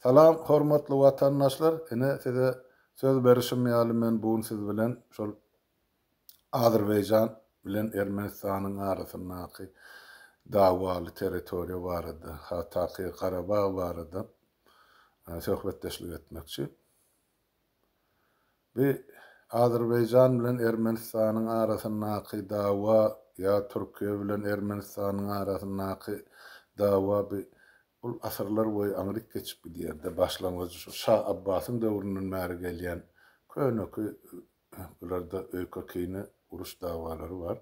Salam hormatly watandaşlar ine size söz berişim ýaly men bu gün siz bilen şol Azerbaýjan bilen Ermenistanyň arasyndaky dawaly territoriýa barada has takygy Garabag barada söhbetdeşlik etmekçi. Bi Azerbaýjan bilen Ermenistanyň arasyndaky dawa ýa Türkiýe bilen Ermenistanyň arasyndaky dawa bi ol asyrlar boýy aňryk geçip gidýär-de, başlangyjy şu Şa Abbasyň döwründen bäri gelýän köneki bularda öýke-kine, uruş dawalary bar.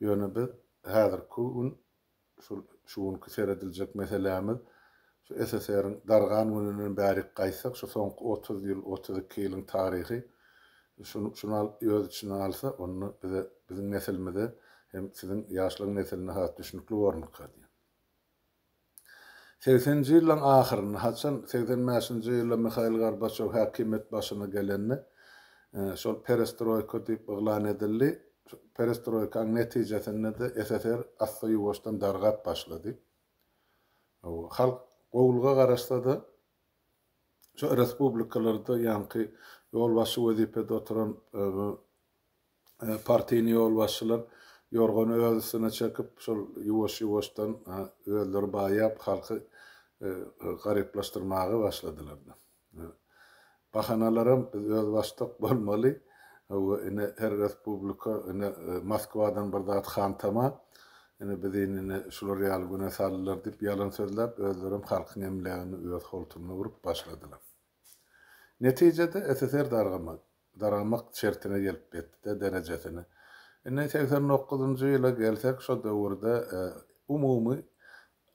Ýöne biz häzirki gün Şul şu günki serediljek meselämiz şu SSR-iň dargan gününden bärik gaýtsak şu soňky 30 ýyl, 32 ýylyň taryhy şuny şuny öz içine alsa onda bize biziň nesilimize hem siziň ýaşlaryň nesiline has düşnükli bormyka diýen. Segseninji ýyllaryň ahyrynda, haçan 85-nji ýylda Mihail Gorbaçew häkimiýet başyna gelende, şol perestroýka diýip yglan edildi. Perestroýkanyň netijesinde-de SSR assa-ýuwaşdan dargap başlady. Halk gowulyga garaşsa-da, şo respublikalarda ýaňky ýolbaşçy wezipede oturan Partiýny ýolbaşçylar ýorgany öz üstüne çekip, şol ýuwaş-ýuwaşdan özleri baýap, halky garyplaşdyrmaga başladylar. Bahanalaram biz özbaşdak bolmaly, hawa, ine, her respublika, ine, Moskwadan bir zat hantama, ine, bizi ine, şular ýaly güne saldylar diýip ýalan sözläp, özlerem halkyň emlägini öz holtumyna urup başladylar. Netijede SSR dargamady. Dargamak şertine gelip ýetdi-de, derejesine. Indi 89-njy ýyla gelsek, şo döwürde umumy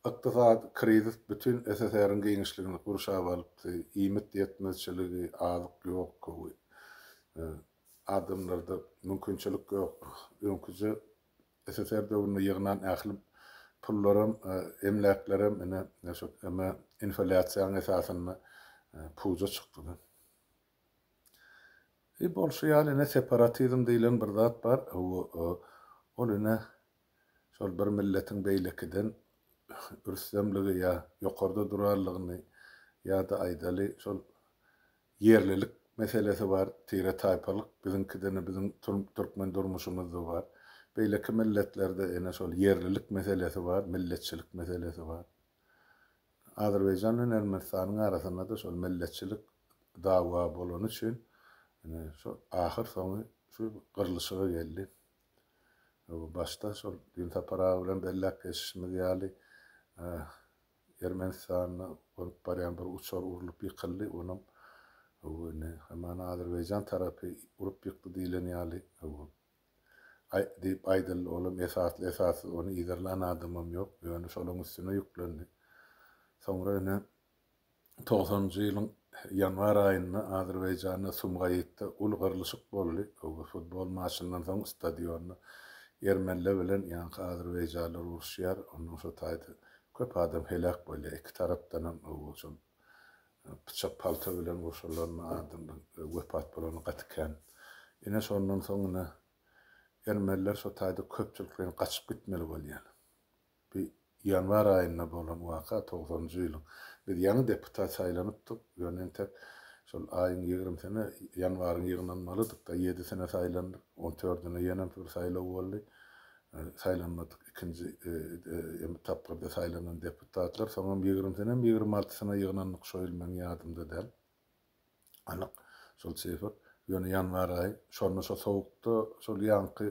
ykdysady krizis bütin SSR-iň giňişligini gurşap alypdy. Iýmit ýetmezçiligi, azyk ýok, köwi. Adamlarda mümkinçilik ýok. Öňküje SSR döwründe ýygnan ähli pullaram, emläklerem ine şo inflýasiýanyň esasynda puja çykdy-da. I bolşy ýaly ine separatizm diýlen bir zat bar. Ol ine şol bir milletiň beýlekiden rüstemligi ýa ýokarda duranlygyny ýa-da aýdaly şol ýerlilik meselesi bar, tire-taýpalyk biziňkide-ne biziň türkmen durmuşymyzda bar. Beýleki milletlerde ine şol ýerlilik meselesi bar, milletçilik meselesi bar. Azerbaýjan bilen Ermenistanyň arasynda-da şol milletçilik dawa bolany üçin ine şu ahyr soňy şu gyrlyşyga geldi. Başda şol düýn Sapar aga bilen belläp geçişimiz ýaly Ermenistanda gonup barýan bir uçar urlup ýykyldy. Onam indi hamana Azerbaýjan tarapy urup ýykdy diýlen ýaly Diýip aýdyldy. Olam esasly, esassyz ony yzarlan adamam ýok. Ýöne şolaň üstüne ýüklendi. Soňra ine togsanynjy ýylyň ýanwar aýynda Azerbaýjanda Sumgaýytda uly gyrlyşyk boldy. Futbol maçyndan soň stadionda ermeniler bilen ýaňky azerbaýjanlar uruşýar. Ondan şo taýda köp adam heläk bolýar. Iki tarapdanam şol pyçak palta bilen urşulan adamlaň wepat bolany gaty kän. Ine şondan soň ine ermeniler şo taýda köpçülikleýin gaçyp gitmeli bolýar. Bu ýanwar aýynda bolan waka togsanynjy ýylyň. Biz ýaňy deputat saýlanypdyk, ýöne entek şol aýyň ýigrimsine ýanwaryň ýygnanmalydykda ýedisine saýlandyk, on dördüne ýenem bir saýlaw boldy. Saýlanmadyk ikinji tapgyrda saýlanan deputatlar, soňam ýigrimsinem, 26-syna ýygnandyk şo ýyl meň ýadymda däl. Anyk şol sifr. Ýöne ýanwar aýy, şonda şo sowukda şol ýaňky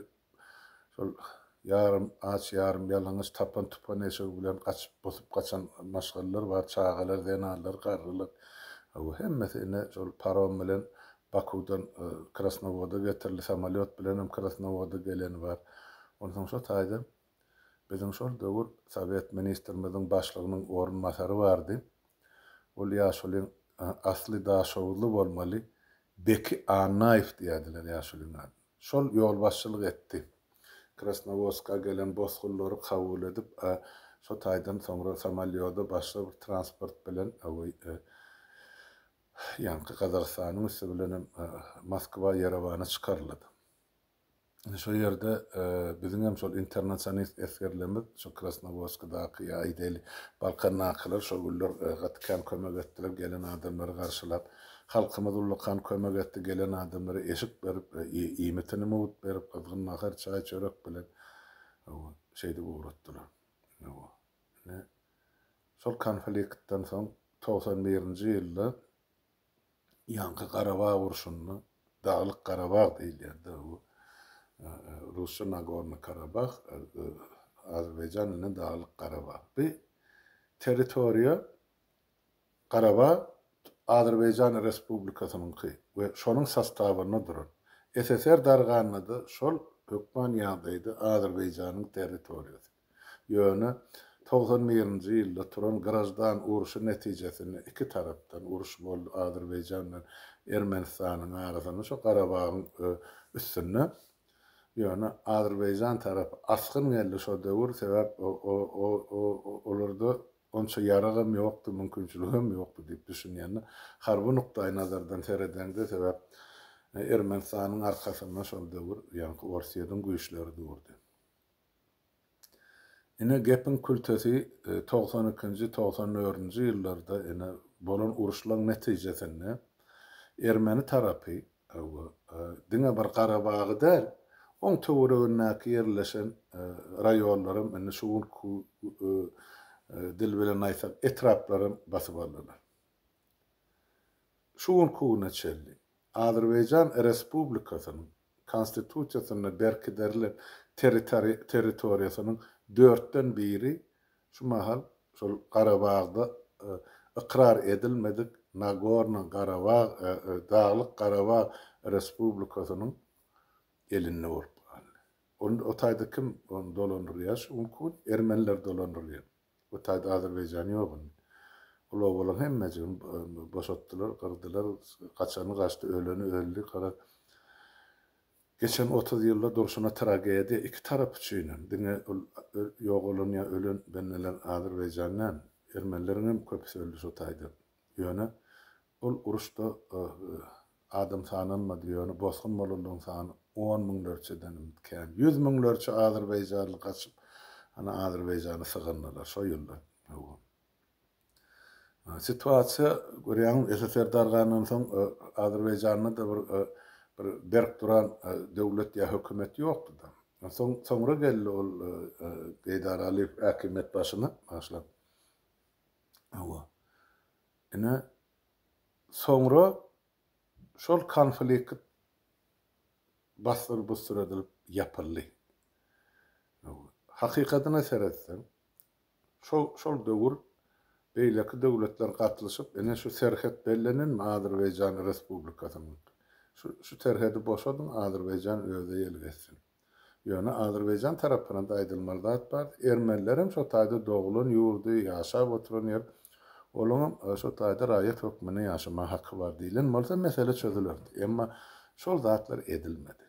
şol ýarym aç, ýarym ýalaňaç tapan-tupan eşegi bilen gaçyp, bosup gaçan maşgalalar bar, çagalar, zenanlar, garrylar. Hawa, hemmesi ine şol parom bilen Bakuwdan Krasnowoda getirildi, samolýot bilenem Krasnowoda geleni bar. Onsoň şo taýda biziň şol döwür sowet ministrimiziň başlygynyň orunbasary bardy. Ol ýaşulyň asly daşoguzly bolmaly, Beki Annaýew diýýärdiler ýaşulyň adyna. Şol ýolbaşçylyk etdi. Krasnowodska gelen bosgunlary kabul edip, şo taýdan soňra samolýoda başga bir transport bilen Ýaňky Gazagystanyň üsti bilenem Moskwa, Ýerewana çykarylady. Şo ýerde biziň hem şol internasionist esgerlerimiz şo Krasnowodskdaky ýa aýdaýly Balkandakylar şo günler gaty kän kömek etdiler, gelen adamlary garşylap. Halkymyz ullakan kömek etdi, gelen adamlara eşik berip, iýmitini mugt berip, gyzgyn nahar, çaý, çörek bilen şeýdip ugratdylar. Ine, şol konfliktden soň 91-nji ýylda Ýaňky Garabag urşunda, Daglyk Garabag diýilýär-de bu, rusça Nagornyý Karabah, azerbaýjan dilinde Daglyk Garabag. Bu territoriýa Garabag Azerbaýjan Respublikasynyňky we şonuň sostawynda duran. SSR darganda-da şol hökman ýagdaýda Azerbaýjanyň territoriýasy. Ýöne 91-nji ýylda turan graždan urşy netijesinde iki tarapdan uruş boldy Azerbaýjan bilen Ermenistanyň arasynda şo Garabagyň üstünde. Ýöne Azerbaýjan tarapy asgyn geldi şo döwür sebäp olarda onça ýaragam ýokdy mümkinçiligem ýokdy diýip düşünýän. Harby nukdaýnazardan seredeňde sebäp Ermenistanyň arkasynda şol döwür ýaňky Orsýetiň güýçleri durdy. Ine, gepiň kültesi 92-nji, 94-nji ýyllarda ine, bolan uruşlaryň netijesinde ermeni tarapy, hawa, diňe bir Garabagy däl, oň töweregindäki ýerleşen raýonlaram, indi şu günki dil bilen aýtsak, etraplaram basyp aldylar. Şu günki güne çenli Azerbaýjan Respublikasynyň Konstitusiýasynda berkiderilen territoriýasynyň dörtden biri şu mahal şol Garabagda ykrar edilmedik Nagorno Garabag, Daglyk Garabag Respublikasynyň elinde bolup galdy. Ony o taýda kim ony dolandyrýar şu günki gün? Ermeniler dolandyrýar. Bu taýda Azerbaýjan ýok indi. Ol obalaryň hemmejigini boşatdylar, gyrdylar, gaçany gaçdy, öleni öldi, garaz. Geçen 30 ýylda durşuna tragediýa iki tarap üçinem, diňe ol ýogalan ýa ölen bendeler Azerbaýjan däl, ermenileriň hem köpüsi öldi şo taýda. Ýöne ol uruşda Adam sanalmady, ýöne bosgun bolanlaryň sany on müňlerçedenem kän. Ýüz müňlerçe azerbaýjanly gaçyp, ana, Azerbaýjana sygyndylar şo ýylda. Hawa. Situasiýa, görýäňmi, SSR dargandan soň Azerbaýjanda-da bir bir berk duran döwlet ýa hökümet ýokdy-da. Soň, soňra geldi ol Geýdar Aliýew häkimiýet başyna, başlap. Hawa. Ine, Soňra şol konflikt bassyr-bussur edilip ýapyldy. Hakykatyna seretseň, şol şol döwür beýleki döwletler gatlyşyp, ine şu serhet bellenenmi Azerbaýjan Respublikasynyň, şu şu serhedi boşadyň, Azerbaýjan öz eýelik etsin. Ýöne Azerbaýjan tarapynda aýdylmaly zat bar, ermenilerem şo taýda doglan ýurdy, ýaşap oturan ýer, olaňam şo taýda raýat hökmünde ýaşamaga haky bar diýlen bolsa mesele çözülerdi. Emma şol zatlar edilmedi.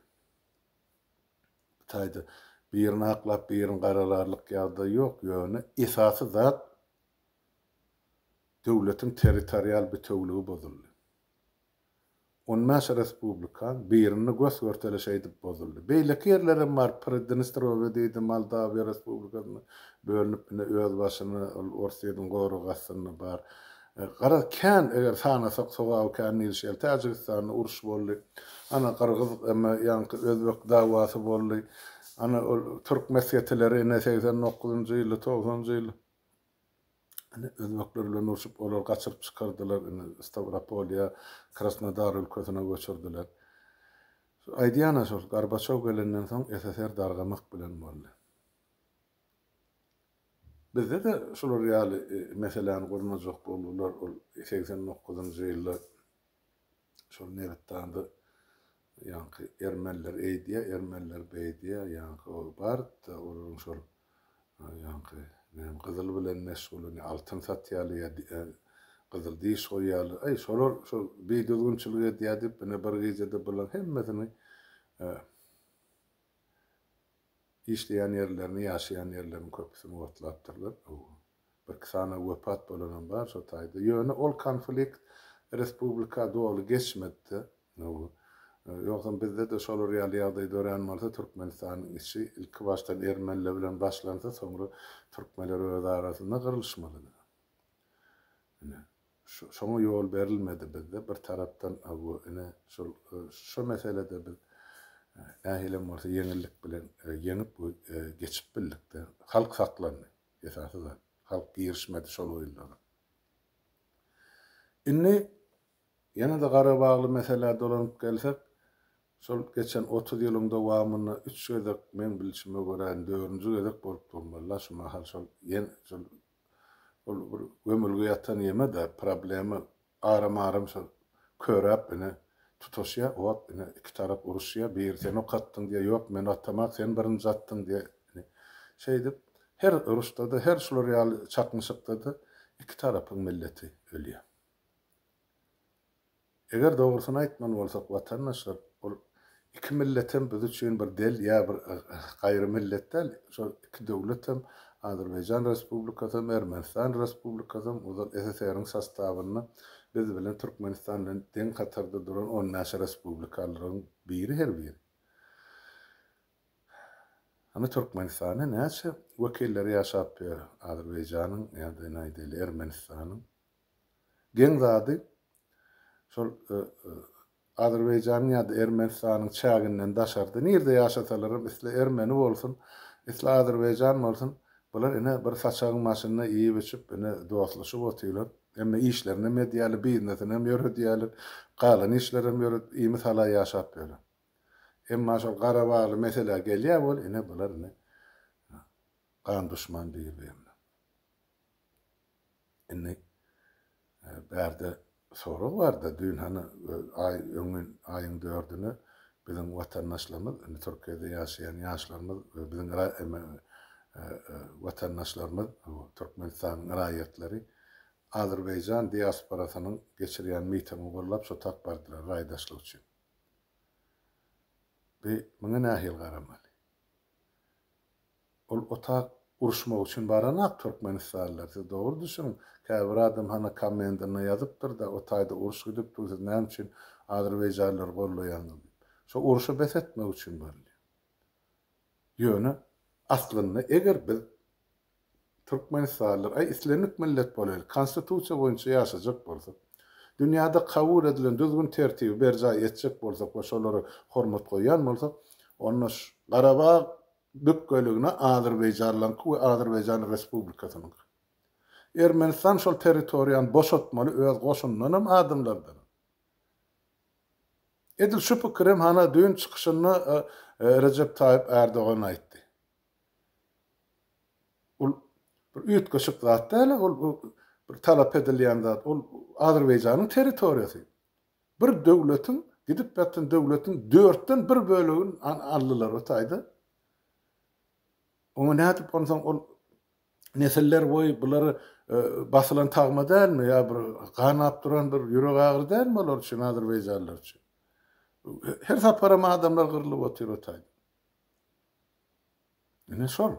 Bu taýda birini aklap birini garalarlyk ýagdaý ýok, ýöne esasy zat döwletiň territorial bitewüligi bozuldy. 15 respublikaň birinde gös-görtele şeýdip bozuldy. Beýleki ýerlerem bar, Pridnestrowýe diýdi, Moldawiýa respublikasynda bölünip ine öz başyna ol Orsýetiň goragy astynda bar. Garaz kän eger sanasak sogaby kän diýlişi ýaly Täjigistanda uruş boldy. Ana gyrgyz eme ýaňky özbek dawasy boldy. Ana ol türk mesgetileri ine 89-njy ýylda, 90-njy ýylda. Ine, özbekler bilen urşup, olary gaçyryp çykardylar, ine, Stawropolýa, Krasnodar ülkesine göçürdiler. Şu aýdýan-a şol, Gorbaçow gelenden soň SSR dargamak bilen boldy. Bizde-de şular ýaly meseläni gurnajak boldular, ol 89-njy ýylda Şol nebitdanda ýaňky ermeniler eýdýär, ermeniler beýdýär, ýaňky ol bar-da, olaryň şol ýaňky näme gyzyl bilen meşgullanýar, altyn satýarlar ýa gyzyl diş goýýarlar. Aý, şolar şol bidüzgünçilik edýär diýip, ine bir gijede bularyň hemmesini işleýän ýerlerini, ýaşaýan ýerleriniň köpüsini otlapdyrlar. Birki sany wepat bolanam bar şo taýda. Ýöne ol konflikt respublika doly geçmedi-de. Ýogsam bizde-de şolar ýaly ýagdaý dörän bolsa, Türkmenistanyň içi ilki başdan ermeniler bilen başlansa, soňra türkmenler öz arasynda gyrylyşmalydy. Ine, şoňa ýol berilmedi bizde. Bir tarapdan bu ine şol şo meselede biz nähilem bolsa ýeňillik bilen ýeňip we geçip bildik-de. Halk saklandy. Esasy zat, halk girişmedi şol oýunlara. Indi ýene-de Garabagly meselä dolanyp gelsek, şol geçen 30 ýylyň dowamynda üç gezek, meň bilşime görä, indi dördünji gezek bolup durmaly-la, şu mahal şol ýene şol ol bir gömülgi ýatan ýeme-de, problema aram-aram şol köräp ine tutaşýar, o wagt ine iki tarap uruşýar, biri sen ok atdyň diýýär, ýok men atamok, sen birinji atdyň diýýär. Ine şeýdip her uruşda-da, her şular ýaly çaknyşykda-da iki tarapyň milleti ölýär. Eger dogrusyny aýtmaly bolsak, watandaşlar, ol iki milletem biz üçin bir del ýa bir gaýry millet däl, şol iki döwletem, Azerbaýjan Respublikasam, Ermenistan Respublikasam ozal SSR-iň sostawynda biz bilen Türkmenistan bilen deň hatarda duran on bäş respublikalaryň biri her biri. Hany Türkmenistanda näçe wekilleri ýaşap ýör Azerbaýjanyň ýa-da ine aýdaýly Ermenistanyň? Geň zady, şol Azerbaýjanyň ýa-da Ermenistanyň çäginden daşarda nirde ýaşasalaram, isle ermeni bolsun, isle azerbaýjan bolsun, bular ine bir saçagyň başynda iýip-içip, ine dostlaşyp otyrlar. Hemme işlerinem edýärler, biznesinem ýöredýärler, galan işlerem ýöredip, iými-sala ýaşap ýörler. Emma şol Garabagly meselä gelýär weli, ine bular ine gan duşman bir-birine. Indi bärde sorag barda, düýn hany aý öňňin aýyň dördüne biziň watandaşlarymyz, indi Türkiýede ýaşaýan ýaşlarymyz we biziň watandaşlarymyz, Türkmenistanyň raýatlary Azerbaýjan diasporasynyň geçirýän mitingini gollap şo tak bardylar raýdaşlyk üçin. Bi muňa nähili garamaly? Ol otag uruşmak üçin baranak türkmenistanlylar siz dogry düşüniň käbir adam hana kommendinde ýazypdyrda o taýda uruş gidip dur siz näme üçin azerbaýjanlary gollaýaňyz diýip şo urşy bes etmek üçin barylýar ýöne aslynda eger biz türkmenistanlylar aý islendik millet bolaýly konstitusiýa boýunça ýaşajak bolsak dünýäde kabul edilen düzgün tertibi berjaý etjek bolsak we şolara hormat goýýan bolsak onda garabag Lükgeligine Azerbaýjanlaňky we Azerbaýjan Respublikasynyňky. Ermenistan şol territoriýany boşatmaly öz goşunyndanam adamlardanam. Edil şu pikirem hana düýn çykyşynda Rejep Taýyp Ärdogan aýtdy. Ol bir üýtgeşik zat däl, ol bir talap edilýän zat. Ol Azerbaýjanyň territoriýasy. Bir döwletiň, gidip ýatan döwletiň dörtden bir bölegini aldylar o taýda. Oňa nädip onsoň ol nesiller boýy bulary basylan tagma dälmi ýa bir ganap duran bir ýürek agyry dälmi olar üçin, azerbaýjanlylar üçin? Her saparam adamlar gyrlyp otyr o taýda. Ine şol.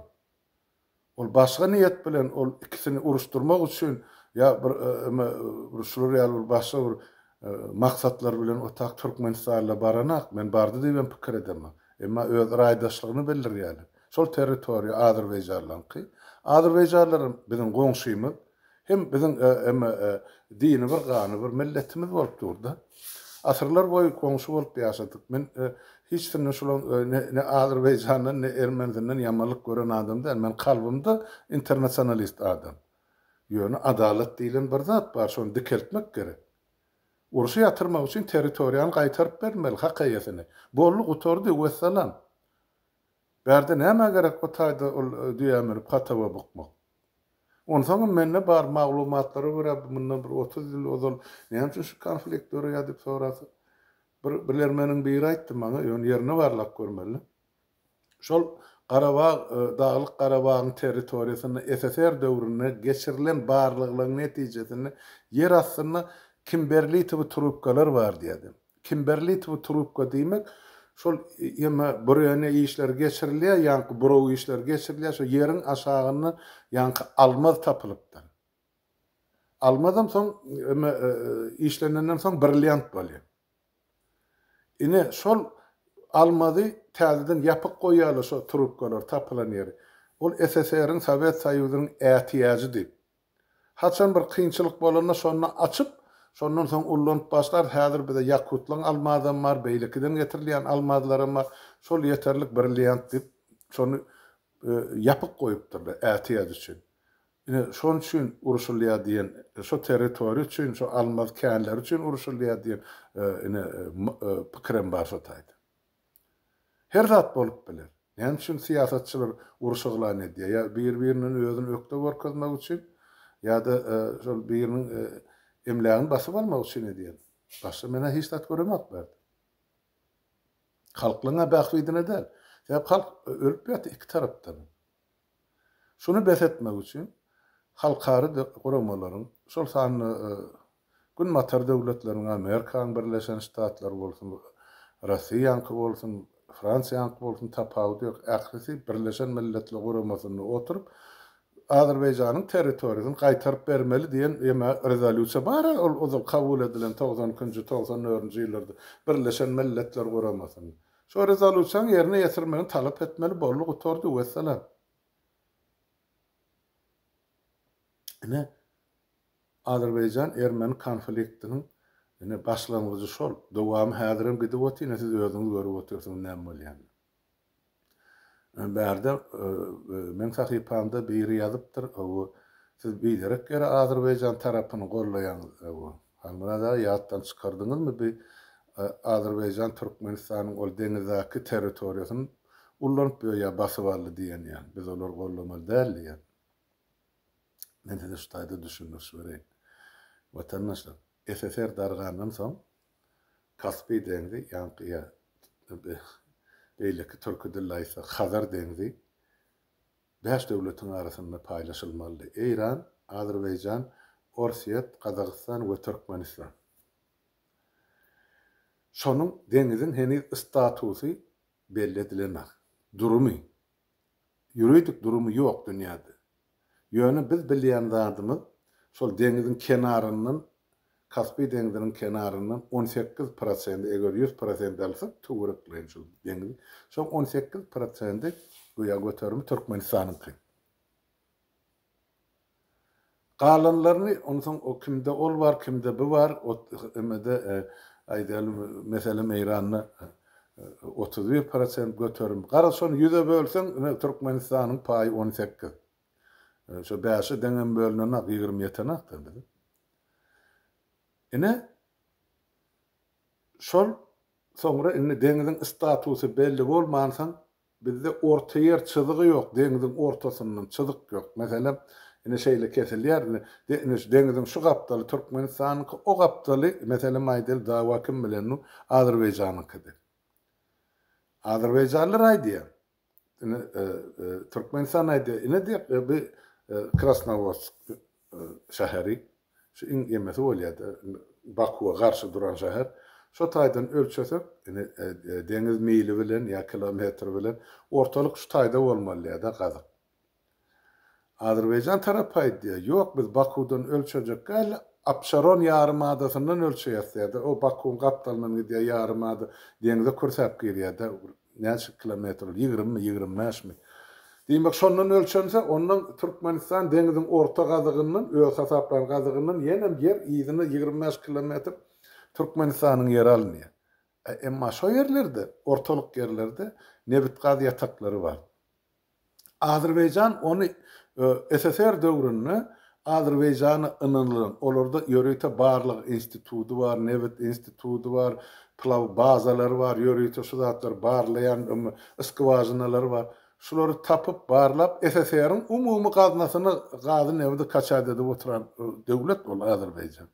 Ol başga niýet bilen ol ikisini uruşdyrmak üçin ýa bir bir şular ýaly bir başga bir maksatlar bilen o tak Türkmenistanda baranak, men bardy diýibem pikir edemok. Emma öz raýdaşlygyny bildirýärler. Şol territoriýa azerbaýjanlaryňky. Azerbaýjanlaram biziň goňşymyz. Hem biziň dini bir, gany bir milletimiz bolup dur-da. Asyrlar boýy goňşy bolup ýaşadyk. Men hiç sinden şulaň ne azerbaýjandan, ne ermenisinden ýamanlyk gören adam däl. Men kalbymda internasionalist adam. Ýöne adalat diýlen bir zat bar, şony dikeltmek gerek. Urşy ýatyrmak üçin territoriýany gaýtaryp bermeli hak eýesine. Boldy, gutardy, wessalam. Bärde nämä gerek o taýda ol düýä münüp hatawa bukmak. Onsoňam mende bar maglumatlara görä bu mundan bir 30 ýyl ozal näme üçin şu konflikt döreýär diýip sorasa, bir bilermeniň biri aýtdy maňa, ýöne ýerine barlap görmeli. Şol Garabag, Daglyk Garabagyň territoriýasynda SSR döwründe geçirilen barlaglaryň netijesinde ýer astynda kimberlitowy trubkalar bar diýýärdi. Kimberlitowy trubka diýmek, şol ýeme bureniýa işleri geçirilýär, ýaňky buraw işleri geçirilýär, şo ýeriň aşagynda ýaňky almaz tapylypdyr. Almazam soň eme işlenenden soň brilliant bolýar. Ine, şol almazy täzeden ýapyk goýýarlar şo trubkalar tapylan ýeri. Ol SSR-iň, Sowet Soýuzynyň ätiýajy diýip. Haçan bir kynçylyk bolanda şonda açyp, şondan soň ullanyp başlar, häzir bize ýakutlaň almazam bar, beýlekiden getirilýän almazlaram bar, şol ýeterlik brilliant diýip, şony ýapyk goýupdyrlar ätiýaç üçin. Ine, şonuň üçin urşulýar diýen, şo territoriýa üçin, şo almaz känleri üçin urşulýar diýen ine pikirem bar şo taýda. Her zat bolup biler. Näme üçin syýasatçylar uruş yglan edýär? Ýa bir-birinden özüni ökde görkezmek üçin, ýa-da şol biriniň emlägini basyp almak üçin edýär. Başga men-ä hiç zat göremok bärde. Halklaryň-a bähbidine däl. Sebäp halk ölüp ýatyr iki tarapdan. Şuny bes etmek üçin halkara guramalaryň, şol sanda Günbatar döwletleriniň, Amerikanyň Birleşen Ştatlary bolsun, Russiýanyňky bolsun, Fransiýanyňky bolsun, tapawudy ýok, ählisi Birleşen Milletler Guramasynda oturyp, Azerbaýjanyň territoriýasyny gaýtaryp bermeli diýen ýeme rezolýusiýa bar-a, ol ozal kabul edilen 92-nji, 94-nji ýyllarda Birleşen Milletler Guramasynda. Şo rezolýusiýanyň ýerine ýetirmegini talap etmeli boldy gutardy wessalam. Ine Azerbaýjan ermeni konfliktiniň ine başlangyjy şol. Dowamy häzirem gidip otyr ine siz özüňiz görüp otyrsyňyz näme bolýanyny. Bärde meň sahypamda biri ýazypdyr hawa siz biderek ýere Azerbaýjan tarapyny gollaýaňyz hawa Halmyrat aga ýatdan çykardyňyzmy bi Azerbaýjan Türkmenistanyň ol deňizdäki territoriýasyny ullanyp ýa basyp aldy diýen ýaly biz olary gollamaly däl diýen. Men size şu taýda düşündiriş bereýin. Watandaşlar SSR dargandan soň Kaspi deňzi ýaňky ýa beýleki türki dilde aýtsak Hazar deňzi bäş döwletiň arasynda paýlaşylmalydy. Eýran, Azerbaýjan, Orsýet, Gazagystan we Türkmenistan. Şonuň deňiziň heniz statusy belli edilenok. Durumy, ýuridik durumy ýok dünýäde. Ýöne biz bilýän zadymyz, şol deňiziň kenaryndan, Kaspi deňziniň kenaryndan 18 prosendi, eger 100 prosent alsak, töwerekleýin şol deňizi, şoň 18 prosendi göýä göterimi Türkmenistanyňky. Galanlaryny onsoň o kimde ol bar, kimde bu bar, o emede aýdaly, meselem, Eýranda 31 prosent göterim. Garaz, şony ýüze bölseň, ine, Türkmenistanyň paýy 18. Şo bäşe deňem bölünenok, 20 ýetenok-da bize. Ine, şol soňra indi deňziň statusy belli bolmansoň, Bizde orta ýer çyzygy ýok, deňziň ortasyndan çyzyk ýok. Meselem, ine şeýle kesilýär, ine, ine şu deňziň şu gapdaly Türkmenistanyňky, o gapdaly, meselem aýdaly, dawa kim bilen nu, Azerbaýjanyňky diýip. Azerbaýjanlylar aýdýar, ine, Türkmenistan aýdýar, ine diýip, bu Krasnowodsk şäheri, şu iň emesi bolýar-da, Bakuwa garşy duran şäher. Şo taýdan ölçesek, ine, deňiz mili bilen ýa kilometr bilen ortalyk şu taýda bolmaly diýýär-de gazyk. Azerbaýjan tarapy aýdýar, ýok, biz Bakuwdan ölçejek däl, Apşeron ýarym adasyndan ölçeýäs diýýär-de, o Bakuwyň gapdalyndan gidýär ýarym ada, deňze kürsäp girýär-de, Näçe kilometr ol, ýigrimmi, ýigrim bäşmi? Diýmek, şondan ölçense, ondan Türkmenistan deňziň orta gazygyndan, öz hasaplan gazygyndan ýenem ýer yzyna 25 kilometr Türkmenistanyň ýeri alynýar. Emma şo ýerlerde, ortalyk ýerlerde nebit-gaz ýataklary bar. Azerbaýjan ony SSR döwründe Azerbaýjana ynanylan, olarda ýörite barlag institudy bar, nebit institudy bar, plaw bazalary bar, ýörite şu zatlary barlaýan skwažinalary bar. Şulary tapyp, barlap, SSR-iň umumy gaznasyna gazy, nebidi kaçat edip oturan döwlet ol Azerbaýjan.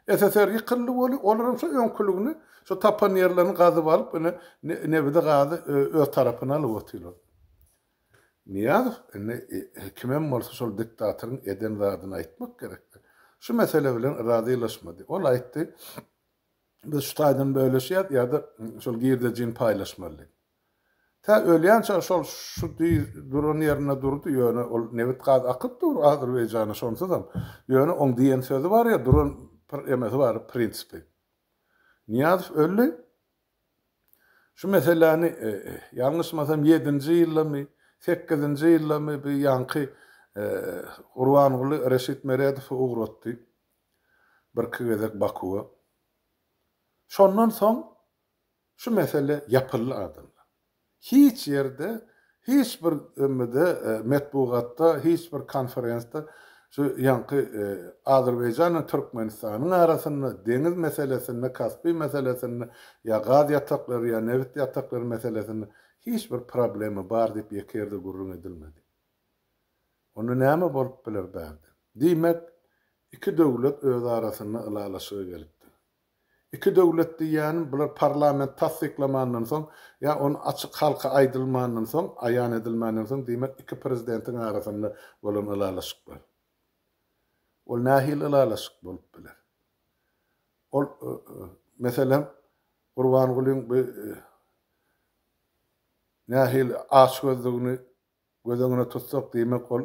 SSR ýykyldy weli, olaram şo öňküligini, şo tapan ýerlerini gazyp alyp, ine, nebidi, gazy öz tarapyna alyp otyrlar. Nyýazow indi kimem bolsa şol diktatoryň eden zadyny aýtmak gerekdi. Şu mesele bilen razylaşmady. Ol aýtdy, biz şu taýdan bölüşýäs ýa-da şol girdejini paýlaşmaly diýip. Tä ölýänçä şol şu düz duran ýerinde durdy, ýöne ol nebit gaz akyp dur Azerbaýjana şonsuzam. Ýöne oň diýen sözi bar ýa duran bir emesi bar prinsipi. Nyýazow öldi. Şu meseläni ýalňyşmasam ýedinji ýyldamy, sekizinji ýyldamy bir ýaňky Gurbanguly Reşit Meredowy ugratdy birki gezek Bakuwa. Şondan soň şu mesele ýapyldy adamlar. Hiç ýerde, hiç bir ümide metbugatda, hiç bir konferensde şu ýaňky Azerbaýjan bilen Türkmenistanyň arasynda deňiz meselesinde, Kaspi meselesinde ýa gaz ýataklary ýa nebit ýataklary meselesinde hiç bir problema bar diýip ýeke ýerde gürrüň edilmedi. Onda näme bolup biler bärde? Diýmek, iki döwlet öz arasynda ylalaşyga gelipdir. Iki döwlet diýýänim bular parlament tassyklamandan soň ýa ony açyk halka aýdylmandan soň, aýan edilmänden soň diýmek iki prezidentiň arasynda bolan ylalaşyk bar. Ol nähili ylalaşyk bolup biler? Ol meselem Gurbangulyň bu nähili açgözlügini göz öňüne tutsak diýmek ol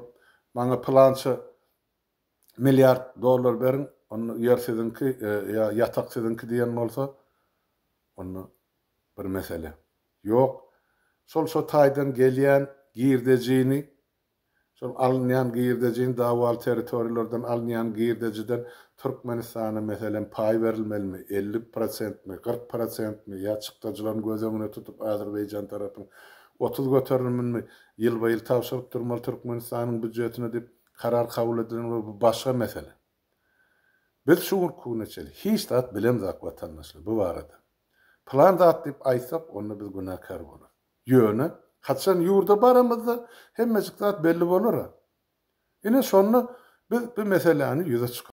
maňa pylança milliard dollar beriň, onda ýer siziňki ýa ýatak siziňki diýen bolsa, onda bir mesele. Ýok, şol şo taýdan gelýän girdejini, şol alynýan girdejini dawaly territoriýalardan alynýan girdejiden Türkmenistana meselem paý berilmelimi, 50 prosentmi, 40 prosentmi ýa çykdajylaryny göz öňüne tutup Azerbaýjan tarapyň 30 göterimini ýylba-ýyl tabşyryp durmaly Türkmenistanyň býujetine diýip Karar kabul edilen we bu başga mesele. Biz şu günki güne çenli hiç zat bilemzok watandaşlar bu barada. Pylan zat diýip aýtsak onda biz günäkär bolarys. Ýöne haçan ýurda baramyzda hemmejik zat belli bolar-a. Ine şonda biz bu meseläni ýüze çykararys.